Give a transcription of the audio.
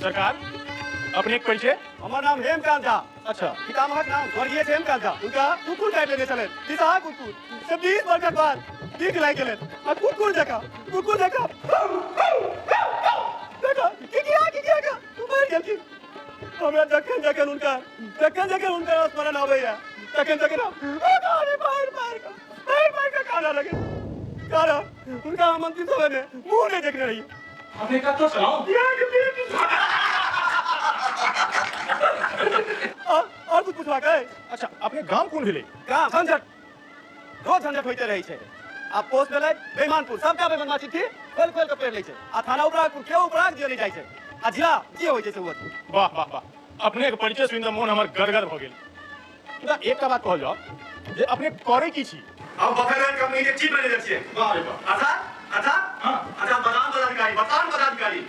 सरकार, अपने के परिचय? हमर नाम हेमकांत झा। अच्छा। पितामहक नाम स्वर्गीय हेमकांत झा। हुनका कुकुर काटि लेने छलनि, दिशा कुकुर। से 20 वर्षक बाद बीख लागि गेलनि आ कुकुर जकाँ कुकुर जकाँ जकाँ किकिया किकिया कऽ मरि गेलखिन। हमरा जखन जखन हुनका जखन जखन हुनकर स्मरण अबैया तखन तखन हम मारि मारि मारि कऽ मारि मारि कऽ कानऽ लगै, कारण हुनका हम अंतिम समयमे मुँह नहि देखने रहियै। अपने कतऽ छलहुँ? और कुछ पूछबाक अइ? अच्छा, अपने गाम कोन भेलै? गाम झंझट, रोज झंझट होइते रहै छै। आ पोस्ट भेलै बेईमानपुर, सबटा बेईमानमा चिट्ठी खोलि खोलि कऽ पढ़ि लै छै। आ थाना उपरागपुर, केओ उपराग दिअ नहि जाइ छै। आ जिला जे होइ छै से ओ। वाह वाह वाह, अपने के परिचय सुनि तऽ मोन हमर गदगद भऽ गेल। मुदा एकटा बात कहल जाओ जे अपने करै की छी? हम बफेलैंड कंपनी के चीफ मैनेजर छियै। वाह रे वाह। अर्थात अर्थात हाँ। अर्थात बदाम पदाधिकारी, बदाम पदाधिकारी।